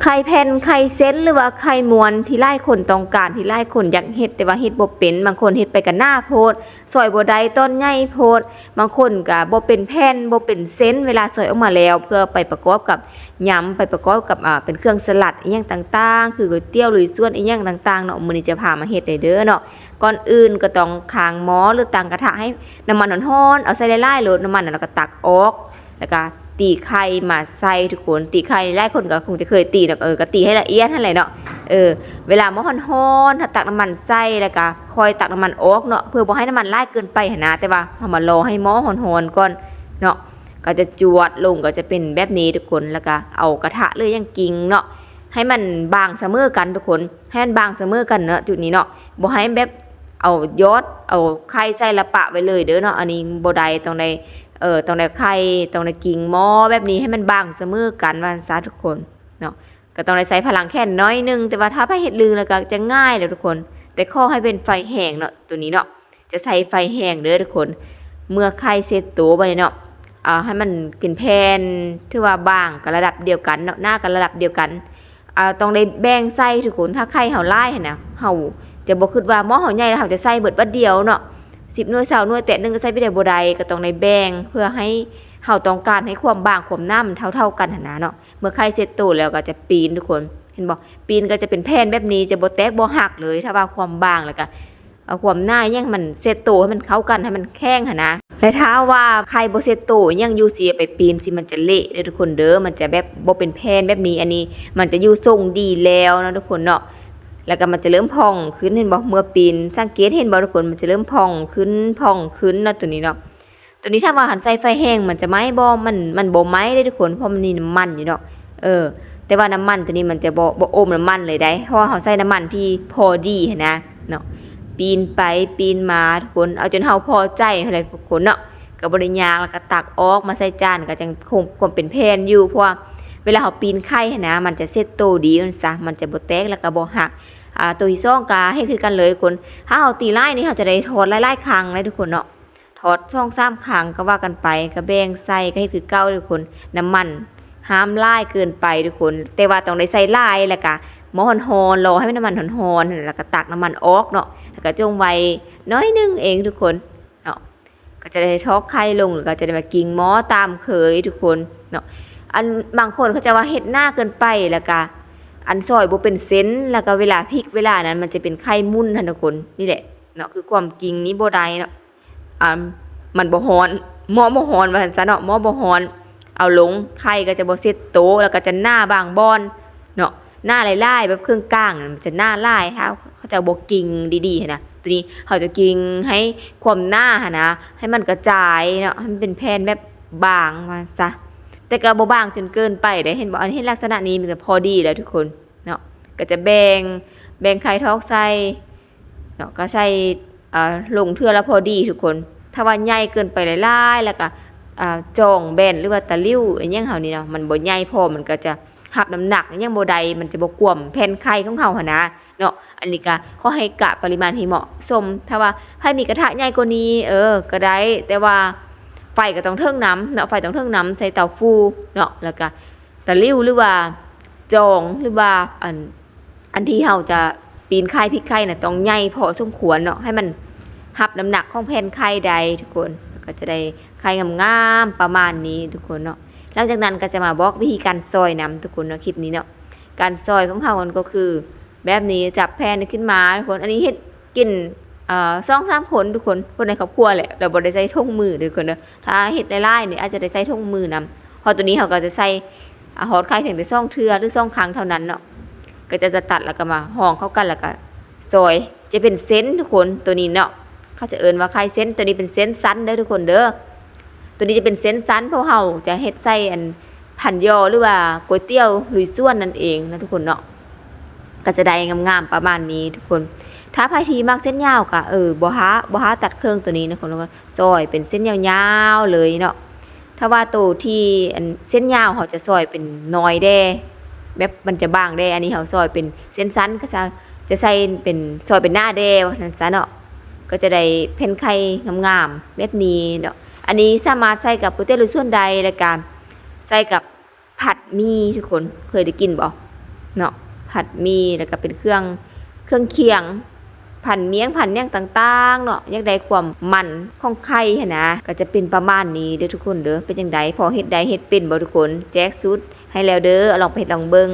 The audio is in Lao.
ໄຂ່ແຜ່ນ ໄຂ່ເສັ້ນ ຫຼືວ່າໄຂ່ມ້ວນ ທີ່ຫຼາຍຄົນຕ້ອງການ ທີ່ຫຼາຍຄົນຢາກເຮັດ ແຕ່ວ່າເຮັດບໍ່ເປັນ. ບາງຄົນເຮັດໄປກໍໜາໂພດ ຊອຍບໍ່ໄດ້ ຕອນໃຫຍ່ໂພດ. ບາງຄົນກໍບໍ່ເປັນແຜ່ນ ບໍ່ເປັນເສັ້ນ ເວລາຊອຍອອກມາແລ້ວ ເພື່ອໄປປະກອບກັບຍຳ ໄປປະກອບກັບ ອ່າ ເປັນເຄື່ອງສະຫຼັດອີ່ຫຍັງຕ່າງໆ ຄືກ໋ວຍຕຽວ ລຸຍຈວນ ອີ່ຫຍັງຕ່າງໆເນາະ. ມື້ນີ້ຈະພາມາເຮັດໃຫ້ເດີເນາະ. ກ່ອນອື່ນກໍຕ້ອງຄ້າງໝໍ້ ຫຼືຕັ້ງກະທະໃຫ້ນ້ຳມັນຮ້ອນໆ ເອົາໃສ່ຫຼາຍໆໂລດ ນ້ຳມັນ ແລ້ວກໍຕັກອອກ ແລ້ວກໍຕີໄຂ່ມາໃສ່ທຸກຄົນ. ຕີໄຂ່ຫຼາຍຄົນກໍຄົງຈະເຄີຍຕີເນາະ ເອີ ກໍຕີໃຫ້ລະອຽດຫັ້ນແຫຼະເນາະ. ເອີ ເວລາໝໍ້ຮ້ອນໆ ເຮົາຕັກນ້ຳມັນໃສ່ ແລ້ວກໍຄ່ອຍຕັກນ້ຳມັນອອກເນາະ ເພື່ອບໍ່ໃຫ້ນ້ຳມັນຫຼາຍເກີນໄປຫັ້ນນະ. ແຕ່ວ່າເຮົາມາລໍໃຫ້ໝໍ້ຮ້ອນໆກ່ອນເນາະ ກໍຈະຈວດລົງ ກໍຈະເປັນແບບນີ້ທຸກຄົນ. ແລ້ວກໍເອົາກະທະ ຫຼືຫຍັງກິງເນາະ ໃຫ້ມັນບາງສະເໝີກັນທຸກຄົນ ໃຫ້ມັນບາງສະເໝີກັນເນາະ ຈຸດນີ້ເນາະ. ບໍ່ໃຫ້ແບບເອົາຢອດ ເອົາໄຂ່ໃສ່ລະປະໄວ້ເລີຍເດີເນາະ ອັນນີ້ບໍ່ໄດ້. ຕ້ອງໄດ້ ເອີ ຕ້ອງໄດ້ໄຂ່ ຕ້ອງໄດ້ກິງໝໍ້ແບບນີ້ ໃຫ້ມັນບາງສະເໝີກັນວ່າຊັ້ນຊະທຸກຄົນເນາະ. ກໍຕ້ອງໄດ້ໃຊ້ພະລັງແຂນໜ້ອຍໜຶ່ງ ແຕ່ວ່າຖ້າໃຜເຮັດລື່ນແລ້ວກໍຈະງ່າຍແຫຼະທຸກຄົນ. ແຕ່ຂໍໃຫ້ເປັນໄຟແຮງເນາະ ໂຕນີ້ເນາະ ຈະໃຊ້ໄຟແຮງເດີທຸກຄົນ. ເມື່ອໄຂ່ເຊັດໂຕບາດນີ້ເນາະ ເອົາໃຫ້ມັນເປັນແຜ່ນ ຖືວ່າບາງກໍລະດັບດຽວກັນເນາະ ໜາກໍລະດັບດຽວກັນ. ເອົາ ຕ້ອງໄດ້ແບ່ງໃສ່ທຸກຄົນ. ຖ້າໄຂ່ເຮົາຫຼາຍຫັ້ນນະ ເຮົາຈະບໍ່ຄິດວ່າໝໍ້ເຮົາໃຫຍ່ ແລ້ວເຮົາຈະໃສ່ເບິດບາດດຽວເນາະ ສິບໜ່ວຍ ຊາວໜ່ວຍ ແຕະໜຶ່ງກໍໃສ່ໄປໄດ້ບໍ່ໄດ້. ກໍຕ້ອງໄດ້ແບ່ງ ເພື່ອໃຫ້ເຮົາຕ້ອງການໃຫ້ຄວາມບາງຄວາມໜາມັນເທົ່າໆກັນຫັ້ນນະເນາະ. ເມື່ອໄຂ່ເຊັດໂຕແລ້ວກໍຈະປີ້ນທຸກຄົນ ເຫັນບໍ່ ປີ້ນກໍຈະເປັນແຜ່ນແບບນີ້ ຈະບໍ່ແຕກບໍ່ຫັກເລີຍ ຖ້າວ່າຄວາມບາງ ແລ້ວກໍ ເອົາຄວາມໜາຫຍັງມັນເຊັດໂຕໃຫ້ມັນເຂົ້າກັນ ໃຫ້ມັນແຂງຫັ້ນນະ. ແລະ ຖ້າວ່າໄຂ່ບໍ່ເຊັດໂຕອີ່ຫຍັງຢູ່ ຊິເອົາໄປປີ້ນ ຊິມັນຈະເລະເດີທຸກຄົນເດີ ມັນຈະແບບບໍ່ເປັນແຜ່ນແບບນີ້. ອັນນີ້ມັນຈະຢູ່ຊົງດີແລ້ວເນາະທຸກຄົນເນາະ. ແລ້ວກໍມັນຈະເລີ່ມພອງຂຶ້ນ ເຫັນບໍ່ ເມື່ອປີ້ນ ສັງເກດເຫັນບໍ່ທຸກຄົນ ມັນຈະເລີ່ມພອງຂຶ້ນ ພອງຂຶ້ນເນາະ ໂຕນີ້ເນາະ. ໂຕນີ້ຖ້າວ່າຄັນໃຊ້ໄຟແຮງມັນຈະໄໝ້ບໍ່? ມັນ ມັນບໍ່ໄໝ້ເດ້ທຸກຄົນ ເພາະມັນມີນ້ຳມັນຢູ່ເນາະ. ເອີ ແຕ່ວ່ານ້ຳມັນໂຕນີ້ມັນຈະບໍ່ ບໍ່ອົມນ້ຳມັນເລີຍໃດ ເພາະວ່າເຮົາໃຊ້ນ້ຳມັນທີ່ພໍດີຫັ້ນນະເນາະ. ປີ້ນໄປປີ້ນມາທຸກຄົນ ເອົາຈົນເຮົາພໍໃຈຫັ້ນແຫຼະທຸກຄົນເນາະ ກໍບໍ່ໄດ້ຍາກ. ແລ້ວກໍຕັກອອກມາໃສ່ຈານ ກໍຍັງຄົງຄວາມເປັນແຜ່ນຢູ່ ເພາະວ່າເວລາເຮົາປີ້ນໄຂ່ຫັ້ນນະ ມັນຈະເຊັດໂຕດີ ມັນຊະ ມັນຈະບໍ່ແຕກ ແລ້ວກໍບໍ່ຫັກ. ອ່າ ໂຕທີສອງກໍເຮັດຄືກັນເລີຍທຸກຄົນ. ຖ້າເຮົາຕີຫຼາຍນີ້ ເຮົາຈະໄດ້ທອດຫຼາຍໆຄັ້ງເລີຍທຸກຄົນເນາະ. ທອດສອງສາມຄັ້ງກໍວ່າກັນໄປ ກໍແບ່ງໃສ່ ກໍເຮັດຄືເກົ່າທຸກຄົນ. ນ້ຳມັນຫ້າມຫຼາຍເກີນໄປທຸກຄົນ ແຕ່ວ່າຕ້ອງໄດ້ໃສ່ຫຼາຍ. ແລ້ວກໍໝໍ້ຮ້ອນໆ ລໍໃຫ້ນ້ຳມັນຮ້ອນໆ ແລ້ວກໍຕັກນ້ຳມັນອອກເນາະ ແລ້ວກໍຈົ່ງໄວ້ໜ້ອຍໜຶ່ງເອງທຸກຄົນເນາະ. ກໍຈະໄດ້ຖອກໄຂ່ລົງ ແລ້ວກໍຈະໄດ້ມາກິງໝໍ້ຕາມເຄີຍທຸກຄົນເນາະ. ອັນບາງຄົນເຂົາຈະວ່າເຮັດໜາເກີນໄປ ແລ້ວກໍອັນຊອຍບໍ່ເປັນເສັ້ນ ແລ້ວກໍເວລາພິກເວລານັ້ນ ມັນຈະເປັນໄຂ່ໝຸ່ນຫັ້ນທຸກຄົນ. ນີ້ແຫຼະເນາະ ຄືຄວາມຈິງນີ້ບໍ່ໄດ້ເນາະ. ອ່າ ມັນບໍ່ຮ້ອນ ໝໍ້ບໍ່ຮ້ອນວ່າຊັ້ນຊະເນາະ ໝໍ້ບໍ່ຮ້ອນ ເອົາລົງ ໄຂ່ກໍຈະບໍ່ເຊັດໂຕ ແລ້ວກໍຈະໜາບາງບ່ອນເນາະ ໜາຫຼາຍໆ ແບບເຄິ່ງກາງ ມັນຈະໜາຫຼາຍ ຖ້າເຂົາເຈົ້າບໍ່ກິງດີໆຫັ້ນນະ. ໂຕນີ້ເຮົາຈະກິງໃຫ້ຄວາມໜາຫັ້ນນະ ໃຫ້ມັນກະຈາຍເນາະ ໃຫ້ມັນເປັນແຜ່ນແບບບາງວ່າຊັ້ນຊະ ແຕ່ກໍບໍ່ບາງຈົນເກີນໄປເດ້ ເຫັນບໍ່? ອັນເຮັດລັກສະນະນີ້ມັນກໍພໍດີແລ້ວທຸກຄົນເນາະ. ກໍຈະແບ່ງ ແບ່ງໄຂ່ຖອກໃສ່ ເນາະ ກໍໃສ່ ເອີ ລົງເທື່ອລະພໍດີທຸກຄົນ. ຖ້າວ່າໃຫຍ່ເກີນໄປຫຼາຍໆ ແລ້ວກໍ ອ່າ ຈອງແບນ ຫຼືວ່າຕະຫຼິວອີ່ຫຍັງເຮົານີ້ເນາະ ມັນບໍ່ໃຫຍ່ພໍ ມັນກໍຈະຮັບນ້ຳໜັກອີ່ຫຍັງບໍ່ໄດ້ ມັນຈະບໍ່ກວມແຜ່ນໄຂ່ຂອງເຮົາຫັ້ນນະເນາະ. ອັນນີ້ກໍຂໍໃຫ້ກະປະລິມານໃຫ້ເໝາະສົມ. ຖ້າວ່າໃຜມີກະທະໃຫຍ່ກວ່ານີ້ ເອີ ກໍໄດ້ ແຕ່ວ່າໄຟກໍຕ້ອງເຖິງນຳເນາະ ໄຟຕ້ອງເຖິງນຳ ໃສ່ເຕົາຟູເນາະ ແລ້ວກໍ ຕະຫຼິວ ຫຼືວ່າຈອງ ຫຼືວ່າອັນ ອັນທີ່ເຮົາຈະປີ້ນໄຂ່ ພິກໄຂ່ນະ ຕ້ອງໃຫຍ່ພໍສົມຄວນເນາະ ໃຫ້ມັນຮັບນ້ຳໜັກຂອງແຜ່ນໄຂ່ໄດ້ທຸກຄົນ. ກໍຈະໄດ້ໄຂ່ງາມໆປະມານນີ້ທຸກຄົນເນາະ. ຫຼັງຈາກນັ້ນກໍຈະມາບອກວິທີການຊອຍນຳທຸກຄົນເນາະ ຄລິບນີ້ເນາະ. ການຊອຍຂອງເຮົາມັນກໍຄືແບບນີ້ ຈັບແຜ່ນຂຶ້ນມາທຸກຄົນ. ອັນນີ້ເຮັດ ກິນ ເອີ ສອງສາມຄົນທຸກຄົນ ຄົນໃນຄອບຄົວແຫຼະ ແລ້ວບໍ່ໄດ້ໃສ່ຖົງມືເດີທຸກຄົນເດີ. ຖ້າເຮັດຫຼາຍໆນີ້ອາດຈະໄດ້ໃສ່ຖົງມືນຳ ເພາະໂຕນີ້ເຮົາກໍຈະໃສ່ ອາ ທອດໄຂ່ພຽງແຕ່ສອງເທື່ອ ຫຼື ສອງຄັ້ງເທົ່ານັ້ນເນາະ. ກໍຈະຕັດ ແລ້ວກໍມາຫ້ອງເຂົ້າກັນ ແລ້ວກໍຊອຍ ຈະເປັນເສັ້ນທຸກຄົນ ໂຕນີ້ເນາະ ເຂົາຈະເອີ້ນວ່າໄຂ່ເສັ້ນ. ໂຕນີ້ເປັນເສັ້ນສັ້ນເດີທຸກຄົນເດີ ໂຕນີ້ຈະເປັນເສັ້ນສັ້ນ ເພາະເຮົາຈະເຮັດໃສ່ອັນ ພັນຍໍ່ ຫຼືວ່າກ໋ວຍຕຽວລຸຍສວນນັ້ນເອງນະທຸກຄົນເນາະ. ກໍຈະໄດ້ງາມໆປະມານນີ້ທຸກຄົນ. ຖ້າໃຜທີ່ມັກເສັ້ນຍາວກໍ ເອີ ບໍ່ຫາ ບໍ່ຫາຕັດເຄິ່ງໂຕນີ້ນະທຸກຄົນ ຊອຍເປັນເສັ້ນຍາວໆເລີຍເນາະ. ຖ້າວ່າໂຕທີ່ອັນເສັ້ນຍາວ ເຮົາຈະຊອຍເປັນໜ້ອຍແດ່ ແບບມັນຈະບາງແດ່. ອັນນີ້ເຮົາຊອຍເປັນເສັ້ນສັ້ນ ກໍຈະ ຈະໃສ່ເປັນ ຊອຍເປັນໜ້າແດ່ວ່າຊັ້ນຊະເນາະ ກໍຈະໄດ້ແຜ່ນໄຂ່ງາມໆແບບນີ້ເນາະ. ອັນນີ້ສາມາດໃສ່ກັບກ໋ວຍຕຽວລຸຍສວນໄດ້ ແລ້ວກໍໃສ່ກັບ ຜັດໝີ່ທຸກຄົນ ເຄີຍໄດ້ກິນບໍ່? ເນາະ ຜັດໝີ່ ແລ້ວກໍເປັນເຄື່ອງ ເຄື່ອງຄຽງ ຜັນໝຽງ ຜັນຫຍັງຕ່າງໆເນາະ ຢາກໄດ້ຄວາມມັນຂອງໄຂ່ຫັ້ນນະ ກໍຈະເປັນປະມານນີ້ເດີທຸກຄົນເດີ. ເປັນຈັ່ງໃດ ພໍເຮັດໄດ້ເຮັດເປັນບໍ່ທຸກຄົນ? ແຈກສູດໃຫ້ແລ້ວເດີ ລອງໄປເຮັດລອງເບິ່ງ.